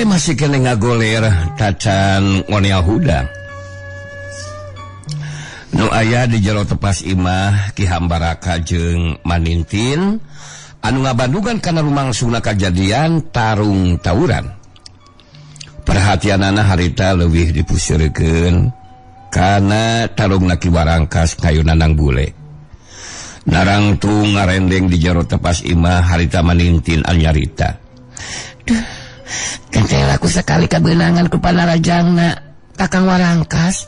Masih kene ngagoler tacan ngonel hudang nu aya di jero tepas imah Ki Hambaraka jeung Manintin anu ngabandungan kana rumangsungna kajadian tarung tawuran. Perhatianana harita leuwih dipusirkeun kana tarungna Ki Warangkas kayuna Nang Bule. Narangtung ngarendeng di jero tepas imah harita Manintin anyarita. Duh, kentel aku sekali kabeunangan ku panarajangna Kakang Warangkas.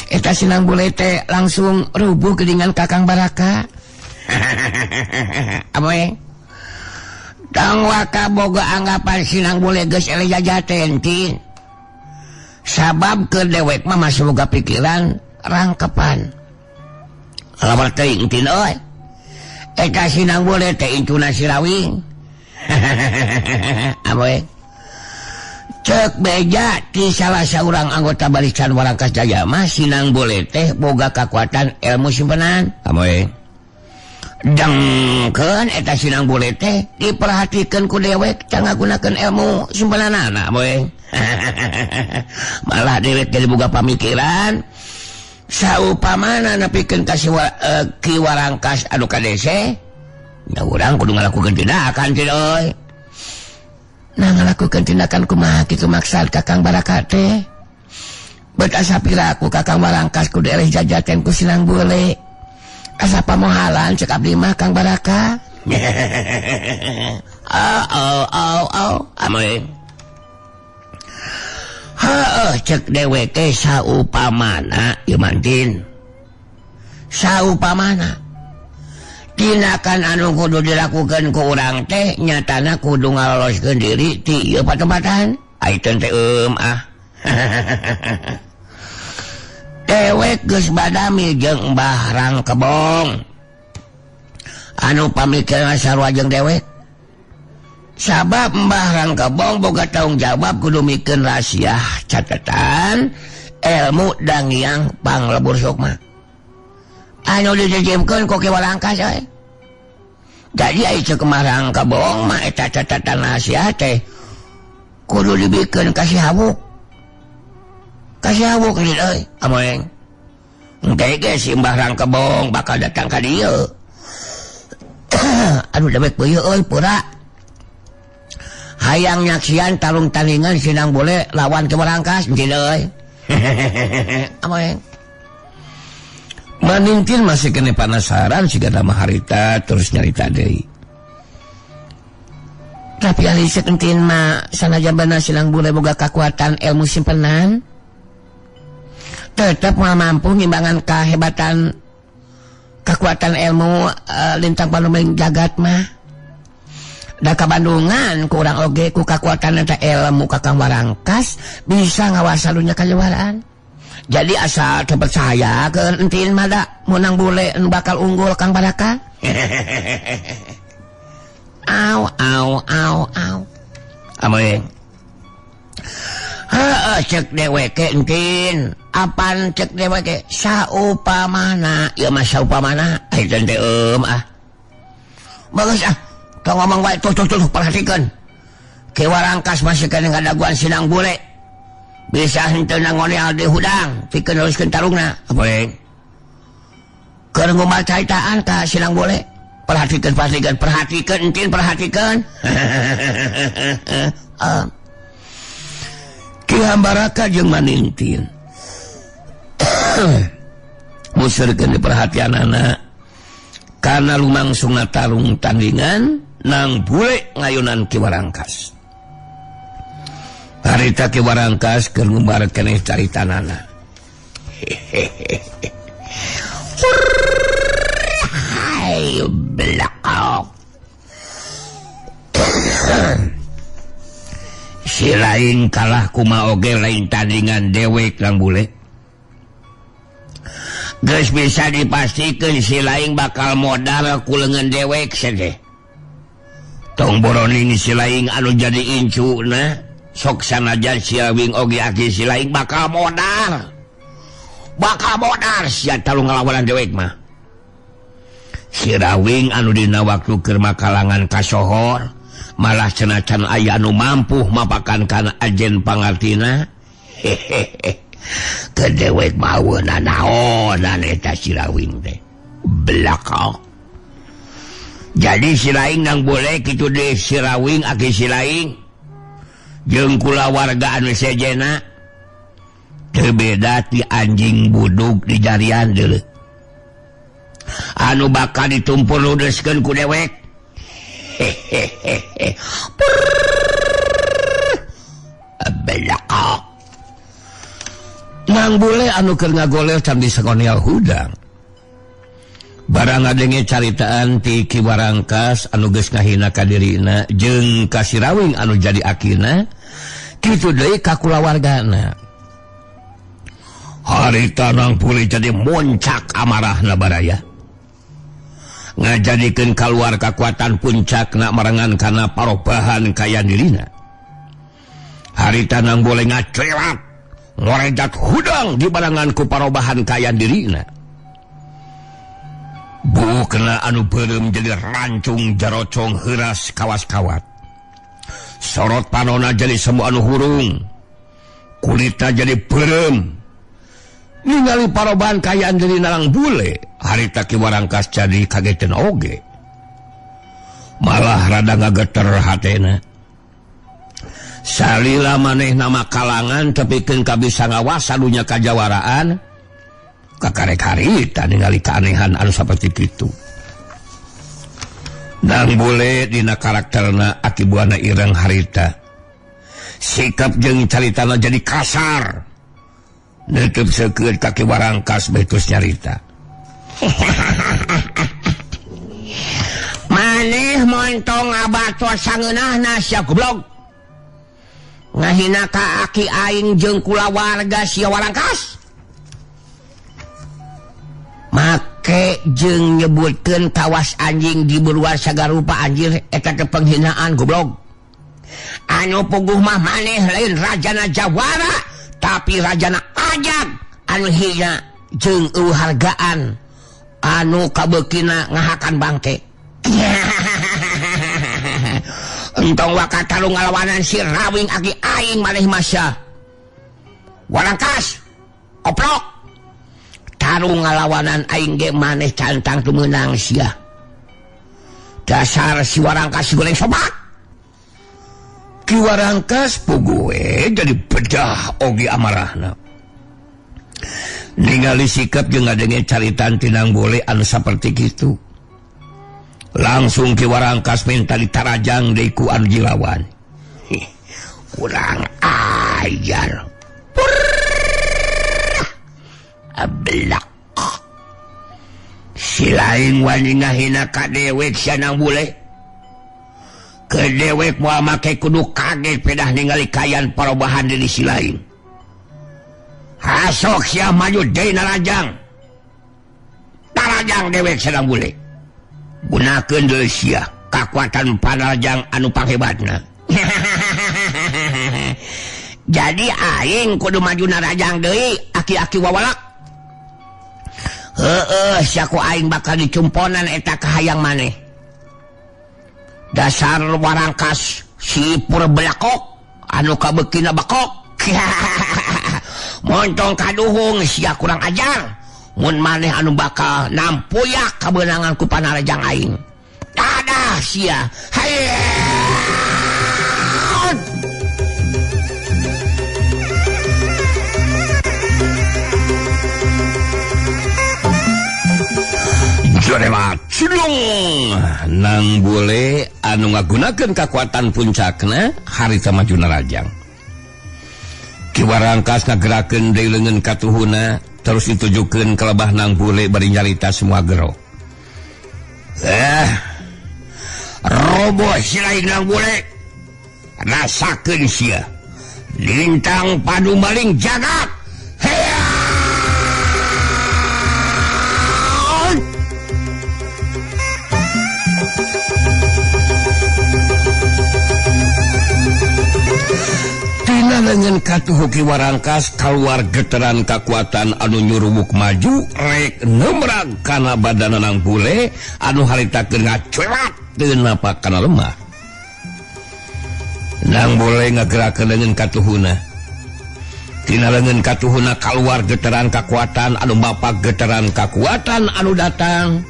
Eta sinang bule teh langsung rubuh geuningan Kakang Baraka. Amoy. Tong waka boga anggapan sinang bule geus eleh jajaten tin. Sabab keur dewek mah masih boga pikiran rangkepan. Lamun teuing tin euy. Eta sinang bule teh incuna sirawing. Amoy. Cek beja ti salah seorang anggota barisan Warangkas Jaya mah sinang bule teh boga kekuatan ilmu simpenan. Amoy. Dengkeun eta sinang bule teh diperhatikeun ku dewek can ngagunakeun ilmu simpenanana, amoy. Malah dewek jadi boga pamikiran saupamana nepikeun ka Ki Warangkas anu kadese, nya urang kudu ngalakukeun tindakan teh euy. Nah ngalakukeun tindakan kumaha kitu maksad Kakang Baraka teh? Bet asa piraku Kakang Warangkas kudu eleh jajaten ku sinang bule. Asa pamohalan cek abdi mah Kang Baraka. Oh oh oh oh amoy. Heuh cek dewek teh saupamana ieu mantin. Saupamana tindakan anu kudu dilakukan ku urang teh nyatana kudu ngaloloskeun diri ti ieu patempatan. Aiteun teh ah. Dewek geus badami jeung Mbah Rangkebong anu pamikiran sarua jeung dewek. Sabab Mbah Rangkebong boga tanggung jawab kudu mikeun rahasia catatan ilmu Dangyang Panglebur Sukma anu dititipkeun ku Ki Warangkas euy. Jadi ai ceuk Mbah Rangkebong mah eta catatan rahasia teh kudu dibikeun ka si Hawuk. Ka si Hawuk ieu euy, amoeng. Engke ge si Mbah Rangkebong bakal datang ka dieu. Aduh dewek beuyeut euy pura. Hayang nyaksian tarung tandingan sinang bule lawan Ki Warangkas engke euy. Amoeng. Manintin masih kena penasaran siga nama harita terus nyarita deui. Tapi ari sakentin mah sanajan bener silang bule boga kakuatan ilmu simpenan, tetep moal mampu ngimbangan kahebatan kekuatan ilmu lintang palumeng jagat mah. Da kabandungan kurang oge ku kakuatan eta ilmu Kakang Warangkas bisa ngawasa dunya kajuaraan. Jadi asal terpercaya ke entin mah da menang bule nu bakal unggul Kang Baraka. Au au au au. Amoy. Heuh cek dewek entin. Apan cek dewek saupamana ieu mah saupamana ayeuna teh ah. Bagus ah. Tong ngomong wae tuh tuh tuh perhatikeun. Ki Warangkas masih kena ngadaguan sinang bule. Bisa henteu nangoneal di hudang pikeun neruskeun tarungna. Amoy. Keur ngumal caritaan ka sinang bule. Perhatikeun perhatikeun perhatikeun entin perhatikeun. Ki Hambaraka jeung Manintin musurkeun di perhatianana kana lumangsungna tarung tandingan nang bule ngayunan Ki Warangkas. Harita Ki Warangkas keur ngumbar keneh caritanana. Hai belakok. Si lain kalah kuma oge lain tandingan dewek Nang Bule. Geus bisa dipastikan si lain bakal modal ku leungeun dewek sedeh. Tong boroning si lain anu jadi incuna sok sanajan si Rawing oge aki si lain bakal modal. Bakal modal sia talung ngalawanan dewek mah. Si Rawing anu dina waktu keur makalangan kasohor malah cenah can aya anu mampu mapakan kana ajen pangartina. Hehehe. Ke dewek maweuna naonan eta si Rawing teh. Belakang. Jadi si lain Nang Bule kitu deui si Rawing aki si lain jeung kulawarga anu sejena teu beda ti anjing budug di jarian deuleu. Anu bakal ditumpur ludeskeun ku dewek. Hehehe. Belakang. Nang Bule anu keur ngagoler can disakonial hudang. Barang ngadenge caritaan ti Ki Warangkas anu geus ngahina ka dirina jeung ka si Rawing anu jadi akina, kitu deui ka kulawargana. Harita Nang Bule jadi muncak amarahna baraya. Ngajadikeun kaluar kakuatan puncakna marengan kana parobahan kayan dirina. Harita Nang Bule ngacelat ngorejat hudang di barengan ku parobahan kayan dirina. Bukna anu beureum jadi rancung jarocong heuras kawas-kawat. Sorot panona jadi semua anu hurung. Kulitna jadi beureum. Ningali parobahan kayan diri Nang Bule, harita Ki Warangkas jadi kageteun oge. Malah rada ngageter hatena. Salila manehna makalangan tepikeun ka bisa ngawasa dunya kajawaraan. Kakarek harita ningali keanehan anu saperti kitu. Nang Bule dina karakterna Aki Buana Ireng harita. Sikap jeung caritana jadi kasar. Neuteub seukeut ka Ki Warangkas betus nyarita. Maneh montong abatos sangeunahna sia goblok. Ngahina ka aki aing jeung kulawarga sia Warangkas. Make jeung nyebutkeun kawas anjing di beruar sagarupa anjir eta teh penghinaan goblok. Anu puguh mah maneh lain rajana jawara tapi rajana ajag anu hina jeung eueuh hargaan anu kabeukina ngahakan bangke. Entong waka tarung ngalawanan si Rawing aki aing maneh masya. Warangkas koplok. Tarung ngalawanan aing ge maneh cantang teu meunang sia. Dasar si Warangkas goreng sobat. Ki Warangkas puguh jadi bedah oge amarahna. Ningali sikap jeung ngadenge caritan ti Nang Bule anu saperti kitu. Langsung Ki Warangkas minta ditarajang deui ku anu jilawan. Kurang ajar. Belak. Si lain wani ngahina ka dewek sia Nang Bule. Ke dewek moal make kudu kaget pedah ningali kayan parobahan diri si lain. Hasok sia maju deui narajang. Tarajang dewek sia Nang Bule. Gunakeun deui sia kakuatan panarajang anu panghebatna. Jadi aing kudu maju narajang deui aki-aki wawalak. Heeh, sia ku aing bakal dicumponan eta kahayang maneh. Dasar Warangkas si pur belakok anu kabeukina bakok. Montong kaduhung sia kurang ajar. Mun maneh anu bakal nampuyak kabeunangan ku panarajang aing. Dadah sia. Hayat. Cilung Nang Bule anu ngagunakeun kakuatan puncakna harita maju narajang. Ki Warangkas ngagerakeun deui leungeun katuhuna terus ditujukeun ka lebah Nang Bule bari nyarita semua gero. Roboh si lain Nang Bule. Rasakeun sia. Lintang padu maling jagat. Tina lengan katuhu Ki Warangkas kaluar geteran kakuatan anu nyurubuk maju rek nemrag kana badan Nang Bule anu harita keur ngaculat teu napak kana lemah. Nang Bule ngagerakeun leungeun katuhuna. Tina leungeun katuhuna kaluar geteran kakuatan anu mapak geteran kakuatan anu datang.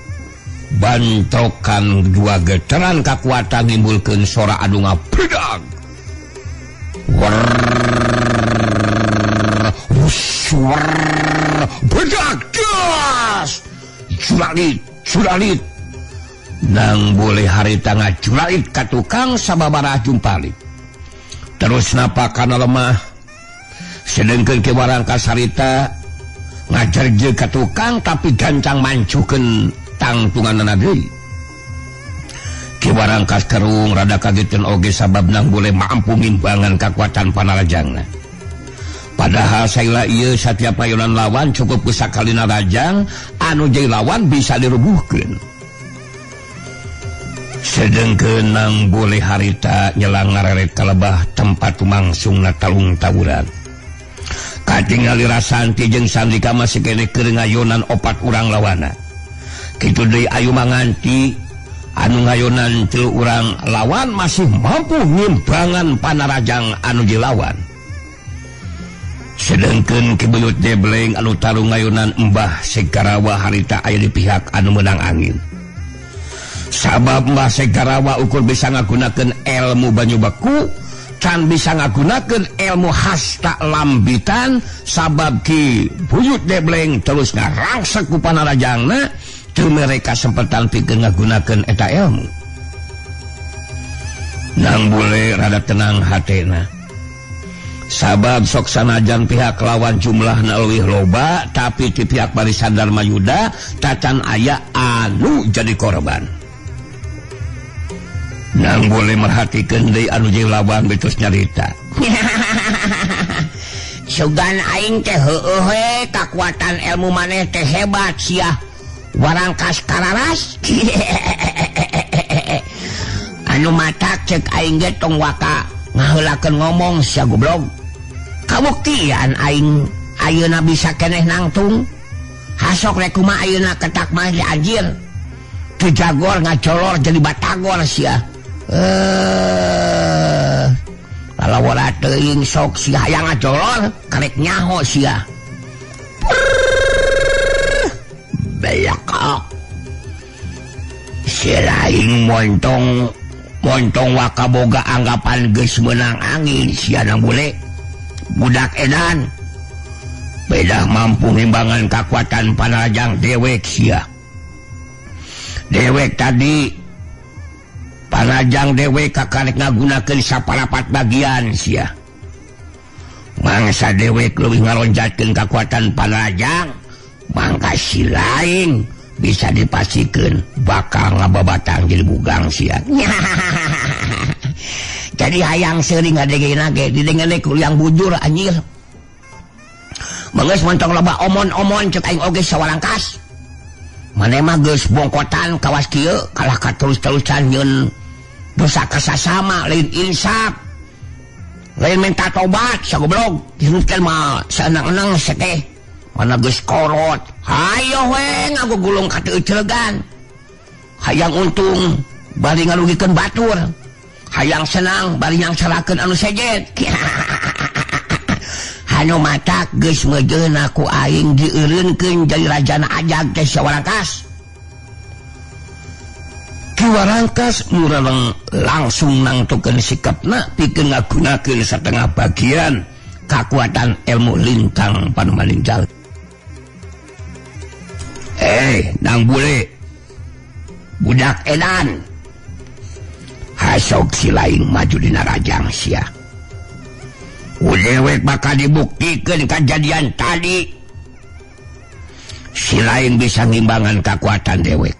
Bantokan dua geteran kakuatan nimbulkeun sora anu ngabedag. Bedak gas curalit curalit. Nang Bule harita ngacuralit ka tukang sababaraha jumpali. Terus napa kana lemah. Sedengkeun Ki Warangkas harita ngajerje ka tukang tapi gancang mancukeun tangtunganna deui. Ki Warangkas kerung rada kageteun oge sabab Nang Bule mampu ngimbangan kakuatan panarajangna. Padahal saila ieu satiap payonan lawan cukup ku sakalina rajang anu jadi lawan bisa dirubuhkeun. Sedengkeun Nang Bule harita nyelang ngareret ka lebah tempat tumangsungna talung tawuran. Katingali Rasanti jeung Sandika masih keneh keur ngayonan opat urang lawana. Kitu deui Ayu Manganti anu ngayonan tilu urang lawan masih mampu ngimbangan panarajang anu dilawan. Sedengkeun Ki Buyut Debleng anu tarung ngayonan Mbah Segarawa harita aya di pihak anu meunang angin. Sabab Mbah Segarawa ukur bisa ngagunakeun ilmu banyu beku, can bisa ngagunakeun ilmu hasta lambitan, sabab Ki Buyut Debleng terus ngarangsek ku panarajangna. Teu mereka sempetan pikeun ngagunakeun eta ilmu. Nang Bule rada tenang hatena. Sabab sok sanajan pihak lawan jumlahna leuwih loba, tapi ti pihak barisan Darma Yuda tacan aya anu jadi korban. Nang Bule merhatikeun deui anu jeung lawan betus nyarita. Sugan aing teh heueuh we kakuatan ilmu maneh teh hebat sia. Warangkas kararas. Anu matak cek aing ge tong waka ngaheulakeun ngomong sia goblok. Kabuktian aing ayeuna bisa keneh nangtung. Hasok rek kumaha ayeuna ketak mah anjir. Teu jagor ngajolor jadi batagor sia. Lalawara teuing sok sia hayang ngajolor karek nyaho sia. Belakok si lain montong montong wakaboga anggapan geus meunang angin sia Nang Bule budak edan beda mampu ngimbangan kakuatan panarajang dewek sia. Dewek tadi panarajang dewek kakarek ngagunakeun saparapat bagian sia. Mangsa dewek leuwih ngalonjatkeun kakuatan panarajang, mangka si lain bisa dipastikan bakal ngababatang jadi bugang sia. Jadi hayang sering ngadegena ge didengene ku liang bujur anjir. Geus montong loba omon-omon cek aing oge sawarangkas. Maneh mah geus bongkotan kawas kieu kalah ka terus-terusan nyeun dosa kasasama lain insaf. Lain minta tobat sagoblog disebutkeun mah saenang-enang seteh. Mana geus korot, hayo we ngagugulung ka teu celegan. Hayang untung bari ngarugikeun batur. Hayang senang bari nyangsarakeun anu sejen. Anu matak geus meujeuna ku aing dieureunkeun jadi rajana ajag teh sia Warangkas. Ki Warangkas mureleng langsung nangtukeun sikapna pikeun ngagunakeun satengah bagian kakuatan ilmu lintang panumalingjal. Nang Bule budak edan hasok si lain maju dina rajang sia. Udewek bakal dibuktikeun kejadian tadi. Si lain bisa ngimbangan kekuatan dewek.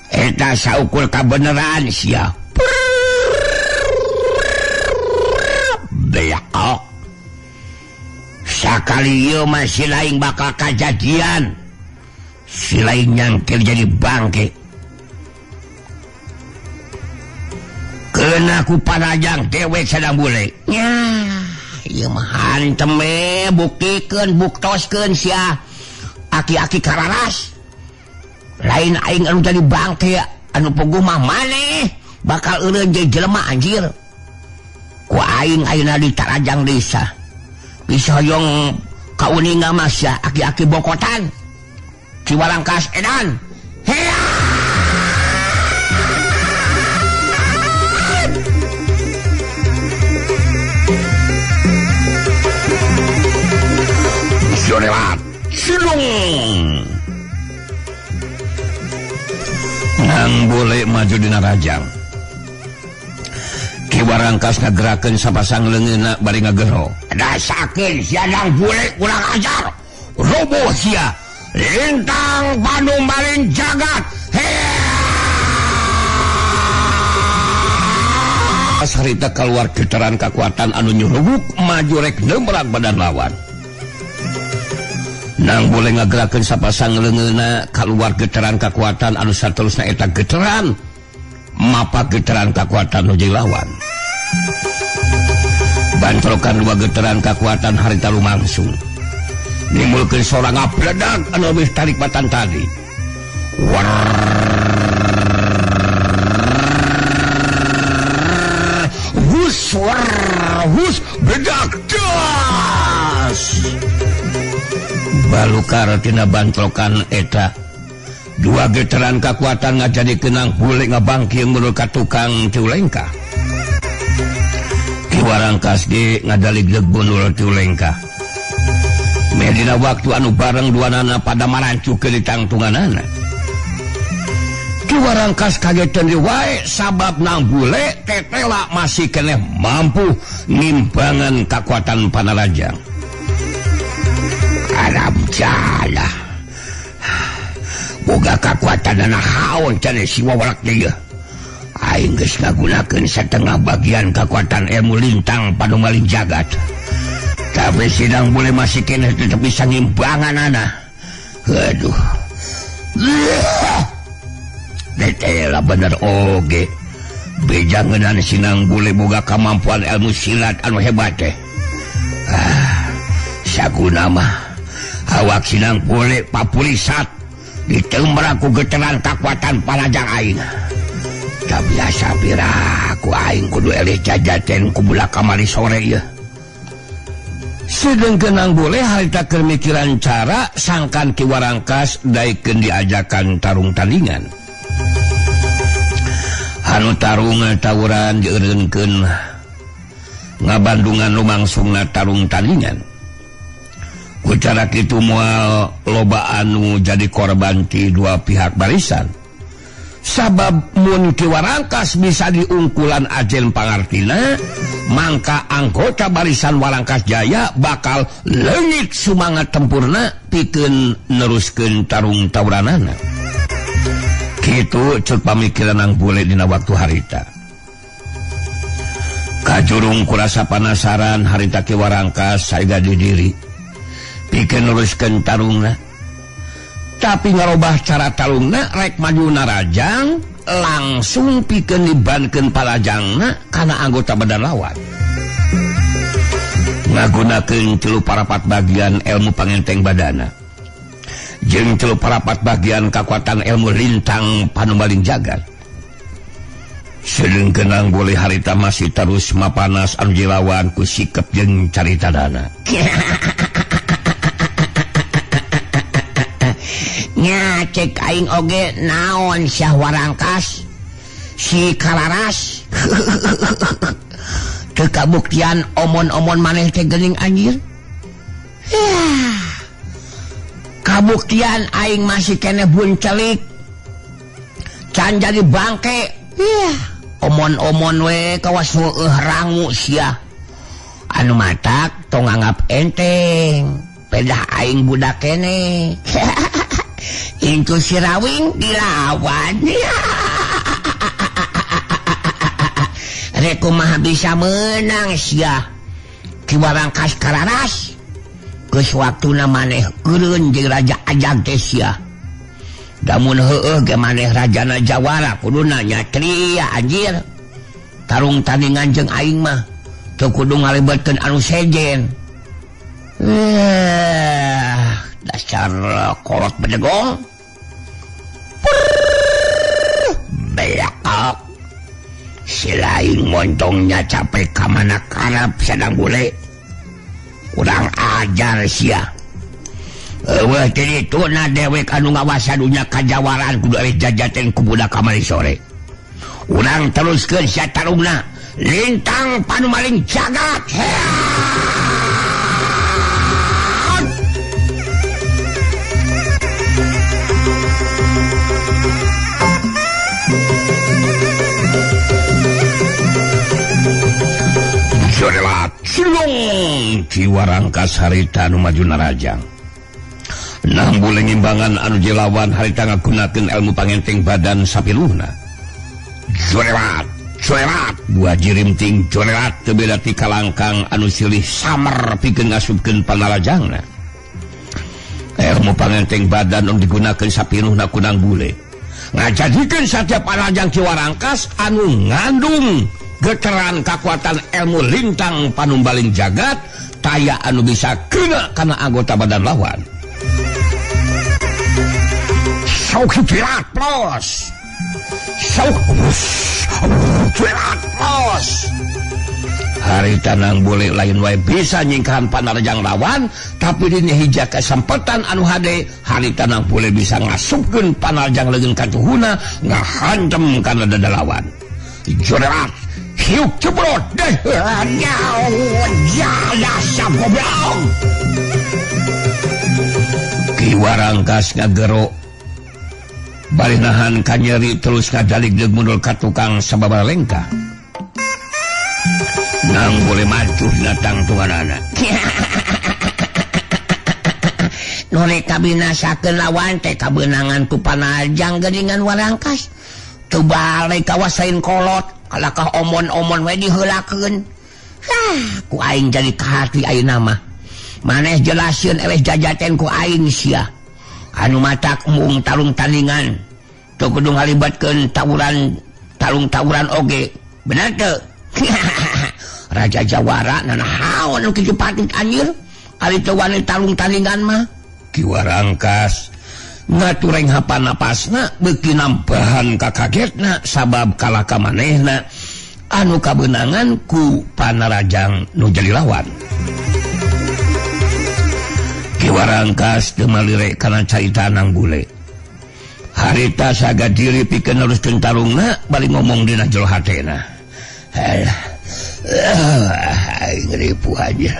Eta saukur kabeneran sia. Kali ieu mah si laing bakal kajadian. Si laing nyangkir jadi bangke. Kena ku panajang dewek sedang bule. Nya, ieu mah hantem we, buktikeun, buktoskeun sia. Aki-aki kararas. Lain aing anu jadi bangke, anu puguh mah maneh bakal eureun jeung jelema anjir. Ku aing ayeuna ditarajang desa. Bisa hoyong kauninga mah sia aki-aki bokotan. Ciwalangkas edan. Hea! Sionelat silung. Nang boleh maju dina rajang. Ki Warangkas ngagerakeun sapasang leungeunna bari ngagero. Dasakeun sia nang bule kurang ajar. Roboh sia. Lintang Bandung balin jagat. Pas harita keluar getaran kekuatan anu nyurubuk maju rek nembrang badan lawan. Nang boleh ngagerakeun sapasang leungeunna keluar getaran kekuatan anu saterusna eta getaran mapa getaran kekuatan nu jeung lawan. Bantrokan dua getaran kekuatan harita lumangsung. Nimbulkeun sora ngabledag anu leuwih tarik batan tadi. Hus hus bedak das. Balukar tina bantrokan eta dua getaran kekuatan ngajadi kenang bule ngabangking menurut ka tukang Tiulengka. Ki Warangkas ge ngadaligleg bunul Tiulengka. Medina waktu anu bareng dua nana pada marancu ke ditangtunganana. Ki Warangkas kagetan di wae sabab nang bule tetela masih keneh mampu nimbangan kekuatan panarajang. Aram jalah. Boga kekuatan anak haon cenah si wawalak deui. Aing geus ngagunakeun setengah bagian kekuatan ilmu lintang panumalin jagat. Tapi sidang boleh masih keneh tetep bisa ngimbangan anak. Aduh. Detela bener oge. Bejangenan sinang boleh boga kemampuan ilmu silat anu hebat teh. Saguna mah awak sinang boleh papulisat ditembrak ku getaran kekuatan panajang aing. Tak biasa pira ku aing kudu eleh jajaten ku bulak kamari sore ieu. Sedengkeun nang boleh harita keur mikiran cara sangkan Ki Warangkas daekeun diajakan tarung tandingan. Anu tarung tawuran dieureunkeun ngabandungan lumangsungna tarung tandingan. Ku cara kitu moal loba anu jadi korban ti dua pihak barisan. Sabab mun Ki Warangkas bisa diungkulan ajen pangartina, mangka anggota barisan Warangkas Jaya bakal leungit sumangat tempurna pikeun neruskeun tarung tawuranana. Kitu ceuk pamikiran nang bule dina waktu harita. Kajurung kurasa panasaran harita Ki Warangkas saega didiri pikeun neruskeun tarungna. Tapi ngarobah cara tarungna rek maju narajang langsung pikeun dibankeun palajangna kana anggota badan lawan. Ngagunakeun 3 parapat bagian ilmu pangenteng badana jeung 3 parapat bagian kakuatan ilmu lintang panumaling jagat. Sedengkeun nang boleh harita masih terus mapanas anu jilawan ku sikep jeung carita dana. Nya cek aing oge naon Syah Warangkas si Kalaras. Teu kabuktian omon-omon maneh teh geuning anjir. Yah. Kabuktian aing masih keneh buncelik. Can jadi bangke. Yah, omon-omon we kawas heueuh rangu sia. Anu matak tong nganggap enteng. Pedah aing budak keneh. Incu si Rawing dilawan. Rek kumaha bisa menang sia. Ki Warangkas kararas. Geus waktuna maneh eureun jeung Raja Ajag teh sia. Damun heueuh ge maneh rajana Jawara kuduna nyatria anjir. Tarung tandingan jeung aing mah teu kudu ngalibetkeun anu sejen. Dasar kolot bedegong. Belakak. Selain montongnya capek kamana karap sedang bule. Kurang ajar sia. Eueuh teh dituna dewek anu ngawasa dunya kajawaraan kudu eleh jajaten ku budak kamari sore. Urang teruskeun sia tarungna. Lintang panumaling jagat. Jorelat cilung Ciwarangkas harita anu maju narajang. Nang bule ngimbangan anu jelawan harita ngagunakeun ilmu pangenteng badan sapiluhna. Jorelat, jorelat dua jirimting jorelat teu beda ti kalangkang anu silih samer pikeun ngasupkeun panarajangna. Ilmu pangenteng badan anu digunakeun sapiluhna ku Nang Bule. Ngajadikeun satiap panarajang Ciwarangkas anu ngandung geteran kekuatan ilmu lintang panumbaling jagat taya anu bisa kena kana anggota badan lawan. Sauki pirat plos. Sauki pirat plos. Harita Nang Bule lain wae bisa nyingkahan panarjang lawan, tapi dina hiji kesempatan anu hade harita Nang Bule bisa ngasupkeun panarjang leungeun katuhuna ngahantem kana dada lawan. Jorelat hiuk cebrot deh jaya goblok. Ki Warangkas ngagero bari nahan kanyeri terus ngajalik deug mundul ka tukang sababaraha lengkah. Nang Bule macuh dina tangtunganana. Nu rek kabinasakeun lawan teh kabeunangan ku panajang geuningan Warangkas. Teu balik kawasain kolot. Kalakah omon-omon we diheulakeun. Hah, ku aing jadi kahati ayeuna mah. Maneh jelaskeun eleh jajaten ku aing sia. Anu matak embung tarung tandingan. Teu kudu ngalibatkeun tawuran tarung tawuran oge. Bener teu? Raja Jawara nanahaon anu kitu patut anjir. Ari teu wani tarung tandingan mah. Ki Warangkas ngatureng hapan napasna beuki nambahan kakagetna sabab kalah ka manehna anu kabeunangan ku panarajang nu jadi lawan. Ki Warangkas teu malire kana carita Nang Bule. Harita saga diri pikeun neruskeun tarungna bari ngomong dina jero hatena. Alah, aing ripuh aja.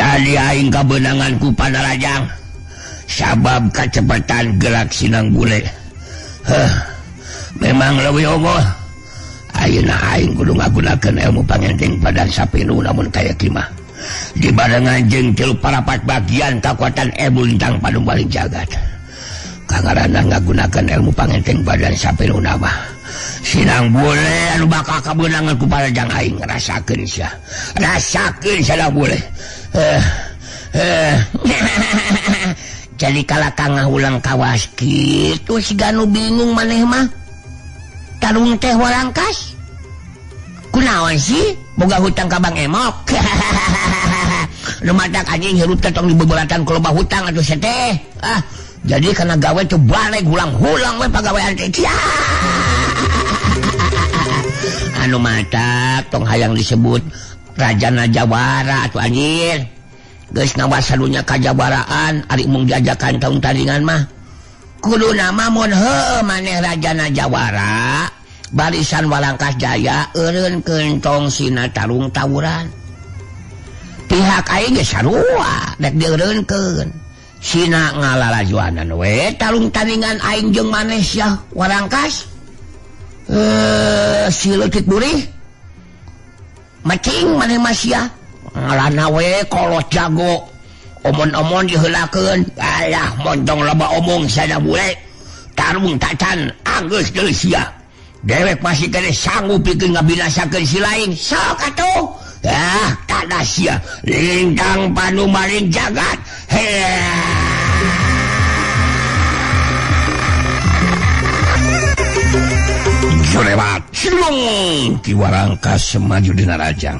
Tadi aing kabeunangan ku panarajang sabab kacepetan gerak si Nang Bule. Heh, memang leuwih unggul. Ayeuna aing kudu ngagunakeun ilmu pangenteng badan sapinu namun kaya kimah. Dibarengan jeung tilu parapat bagian kakuatan ilmu lintang panumbaling jagat. Kangarana ngagunakeun ilmu pangenteng badan sapinu mah. Si Nang Bule anu bakal kabeunangan ku panarajang aing rasakeun sia. Rasakeun sia Nang Bule. Jadi kalakang ngahulang kawas kitu siga nu bingung maneh mah. Tarung teh Warangkas. Kunaon sih? Boga hutang ka Bang Emok. Nu matak anjing hirup teh tong dibeberatan ku loba hutang atuh teh. Ah, jadi kana gawe teh balik hulang-hulang we pagawean teh. Anu matak tong hayang disebut Rajana Jawara atuh anjir. Geus ngawasa dunya kajawaraan ari mung diajakan taung tandingan mah. Kuduna mah mun heueuh maneh Rajana Jawara, barisan Warangkas Jaya eureunkeun tong sina tarung tawuran. Pihak aing ge sarua rek dieureunkeun. Sina ngalalajuanan we tarung tandingan aing jeung maneh sia Warangkas. Si leutik burih. Macing maneh mah sia. Ngalana we kolot jago. Omon-omon diheulakeun. Alah montong loba omong sada bule. Tarung tacan anggeus deui sia. Dewek masih keneh sanggup pikeun ngabinasakeun si lain. Sok atuh. Ah, kada sia lintang panumaling jagat. Jorewat silung Ki Warangkas maju dina rajang.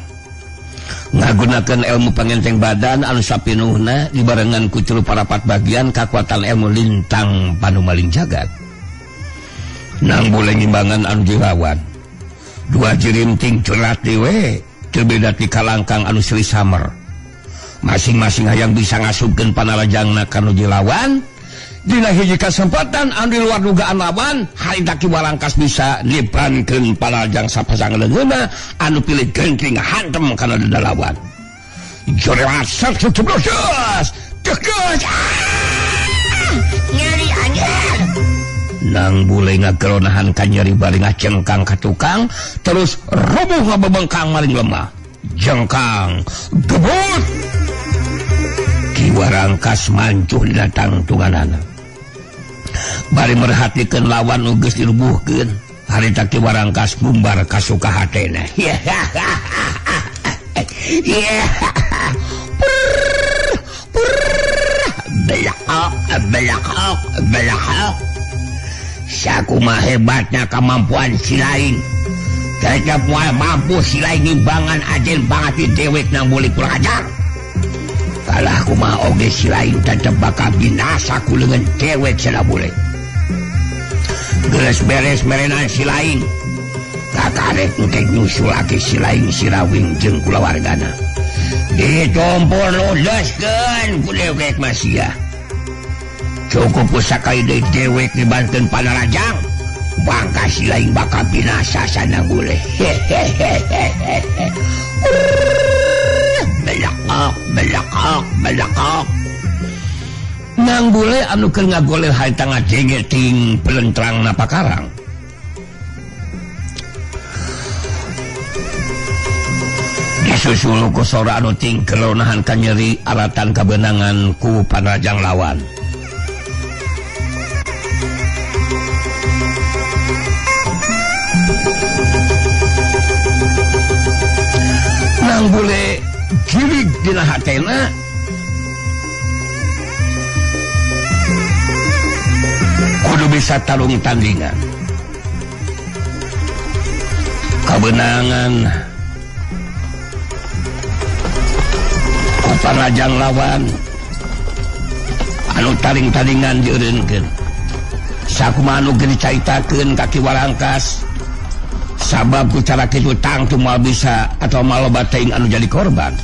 Ngagunakeun ilmu pangenteng badan anu sapinuhna dibarengan ku tilu parapat bagian kakuatan ilmu lintang panumaling jagat. Nang boleh ngimbangan anu dilawan. Dua jirimting cerat dewe teu beda ti kalangkang anu seri samer. Masing-masing hayang bisa ngasupkeun panarajangna ka nu dilawan. Dina hiji kasempatan anu di luar dugaan lawan, harita Ki Warangkas bisa nipankeun panarajang sapasang leungeunna anu pilih gengking hantem kana dalawan. Jorewat satu jeblosdos. Tekeus. Nyeri anjir. Nang bule ngageronahan kanyeri bari ngacengkang ka tukang terus roboh ngabebengkang maling lemah. Jengkang gebut. Ki Warangkas mancuh dina tangtunganana. Bari merhatikeun lawan nu geus dirubuhkeun, harita Ki Warangkas bumbar kasuka hatena. Belakok, belakok, belakok. Sakumaha hebatnya kemampuan si lain. Tetep moal mampu si lain ngimbangan ajen banget di dewek nang boleh kurang ajar. Kalah kumaha oge si lain tetep bakal binasa ku leungeun dewek cenah boleh. Geus beres merenan si lain. Kakarek nu teh nyusul aki si lain si Rawing jeung kulawargana. Ditompor lodoskeun ku dewek masia. Cukup sakali deui dewek dibanten panarajang, bangka si lain bakal binasa sana boleh. Belakok, belakok, belakok. Nang bule anu keur ngagoler harita ngadenge ting pelentrang napakarang. Disusul ku sora anu ting kelonahan kanyeri alatan kabenangan ku panarajang lawan. Nang bule jirig dina hatena kudu bisa tarung tandingan. Kabenangan ku panarajang lawan anu taring-taringan dieureunkeun. Sakumaha anu geus dicaritakeun ka Ki Warangkas, sabab ku cara kitu tangtu moal bisa atau moal loba teuing anu jadi korban.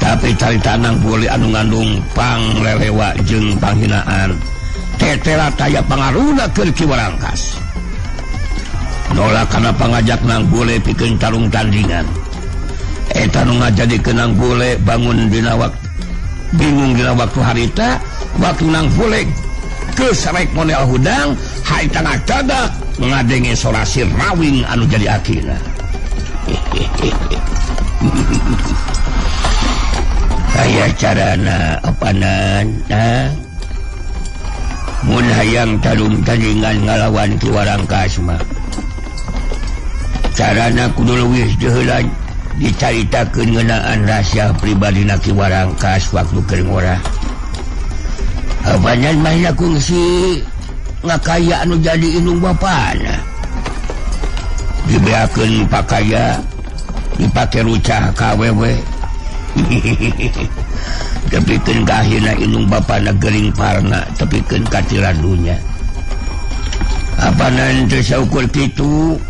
Tapi carita nang boleh anu ngandung panglelewa jeung panghinaan tetela taya pangaruna keur Ki Warangkas. Nolak kana pangajak nang boleh pikeun tarung tandingan. Eta nu ngajadikeun nang boleh bangun dina waktu bingung dina waktu harita, waktu nang boleh geus rek model hudang harita ngadadak ngadenge sora si Rawing anu jadi akina. Aya carana apanan nah? Mun hayang tarung tandingan ngalawan Ki Warangkas mah carana kudu leuwih deheula dicaritakeun ngeunaan rahasia pribadina Ki Warangkas waktu keur ngorah. Apanan mah kungsi ngakaya anu jadi indung bapana. Dibeakeun pakaya dipake rucah ka awewe. Tepikeun ka akhirna indung bapana gering parna tepikeun ka tiradunya. Apanan teu saukur kitu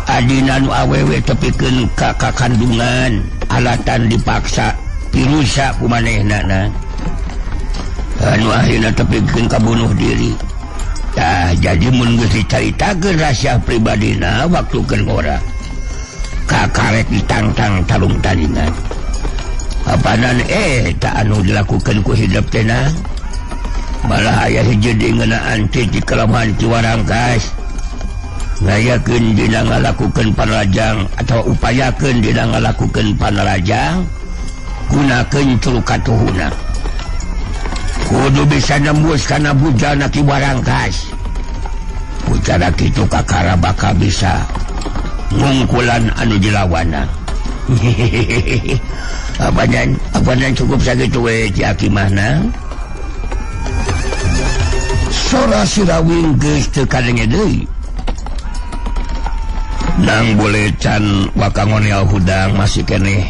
adina nu awewe tepikeun ka kakandungan alatan dipaksa pirusa ku manehna na. Anu akhirna tepikeun ka bunuh diri. Tah jadi mun geus dicaritakeun rahasia pribadina waktu keur ngora kakarek ditangtang tarung tandingan. Apanan tak anu dilakukan ku hidup tenang. Malah aya hiji deui ngeunaan teh di kelemahan Ki Warangkas. Ngayakeun dina ngalakukeun panarajang atau upayakeun dina ngalakukeun panarajang gunakeun curu katuhuna. Kudu bisa nembus kana bujana Ki Warangkas. Ku cara kitu kakara bakal bisa ngungkulan anu dilawana. Apa cukup sakitu we Ki Aki mahna. Sora Sirawing geus teu kadenge deui. Nang boleh can wakangonel hudang masih keneh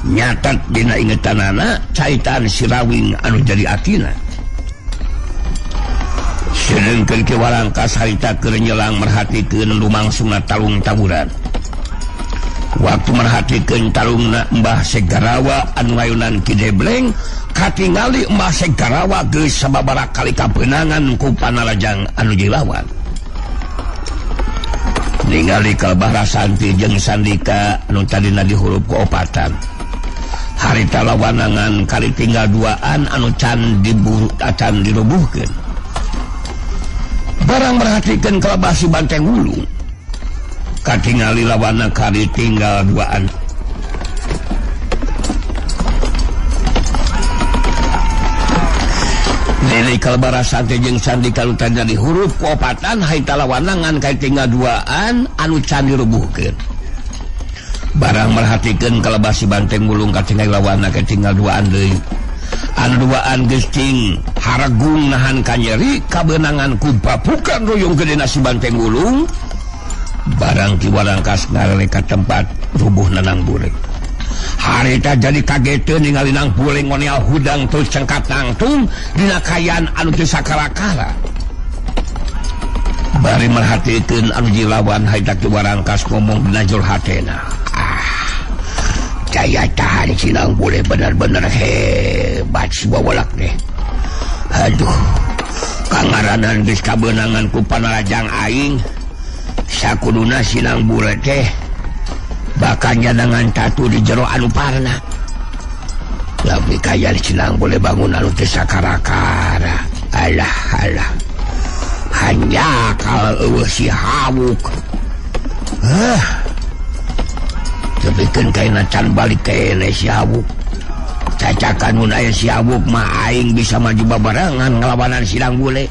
nyatat dina ingetanana caitan Sirawing anu jadi akina. Sedengkeun Ki Warangkas harita keur nyelang merhatikeun lumangsungna talung taburan. Waktu merhatikeun talungna Mbah Segarawa anu ngayunan Ki Debleng, katingali Mbah Segarawa geus sababaraha kali kabeunangan ku panalajang anu jilawan. Ningali kalbah Rasanti jeung Sandika anu tadina dihurup ku opatan. Harita lawanangan kali tinggal duaan anu can diburu acan dirubuhkeun. Barang merhatikeun kalbah si Banteng Wulung, katingali lawana kali tinggal duaan. Nili kalbah Rasanti jeung Sandika anu tadina dihurup ku opatan, harita lawanangan kali tinggal duaan anu can dirubuhkeun. Barang merhatikeun kalebah si Banteng Wulung, katingali lawana kali tinggal duaan deui. Anu duaan geus cing haragung nahan kanyeri kabeunangan ku bapukan ruyung gedena si Banteng Wulung. Barang Ki Warangkas ngarelek ka tempat rubuh Nanang Bule. Harita jadi kageteun ningali Nang Bule ngonel hudang terus cengkat nangtung dina kayan anu teu sakara-kara. Bari merhatikeun anu jilawan, harita Ki Warangkas ngomong dina jero hatena. Daya tahan si Nang Bule benar-benar hebat si bawalak deh. Aduh, kangaranan geus kabeunangan ku panalajang aing. Sakuduna si Nang Bule teh bakal nyadangan tatu di jero anu parna. Tapi kaya si Nang Bule bangun anu teh sakara-kara. Alah alah, hanya kalau eueuh si hawuk. Tepikeun kaina can balik keneh si hawuk. Cacakan mun aya si hawuk mah aing bisa maju babarengan ngalawanan si Nang Bule.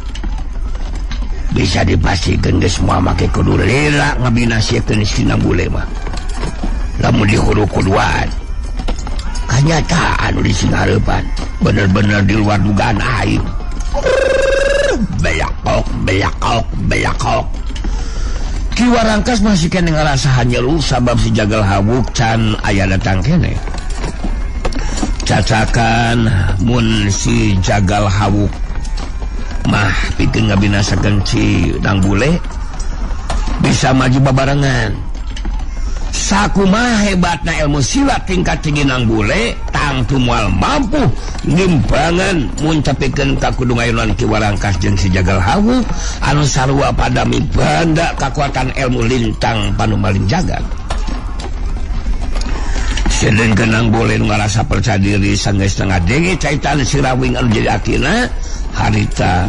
Bisa dipastikan geus moal make kudu lila ngabinasiekeun si Nang Bule mah. Lamun dihuru kuduan, kanyataan di singhareupan bener-bener di luar dugaan aing. Belakok belakok belakok. Ki Warangkas masih keneh ngarasa hanyelu sabab si Jagal Hawuk can aya datang keneh. Cacakan mun si Jagal Hawuk mah pikeun ngabinasakeun si Nang Bule bisa maju babarengan. Sakumaha hebatna ilmu silat tingkat tinggi Nang Bule tangtu moal mampu nimbangan mun tepikeun ka kudu ngayunan Ki Warangkas jeung si Jagal Hawuk anu sarua pada mibanda kakuatan ilmu lintang panumaling jagat. Sedengkeun Nang Bule nu ngarasa percaya diri sanggeus ngadenge caitan Sirawing anu jadi akina harita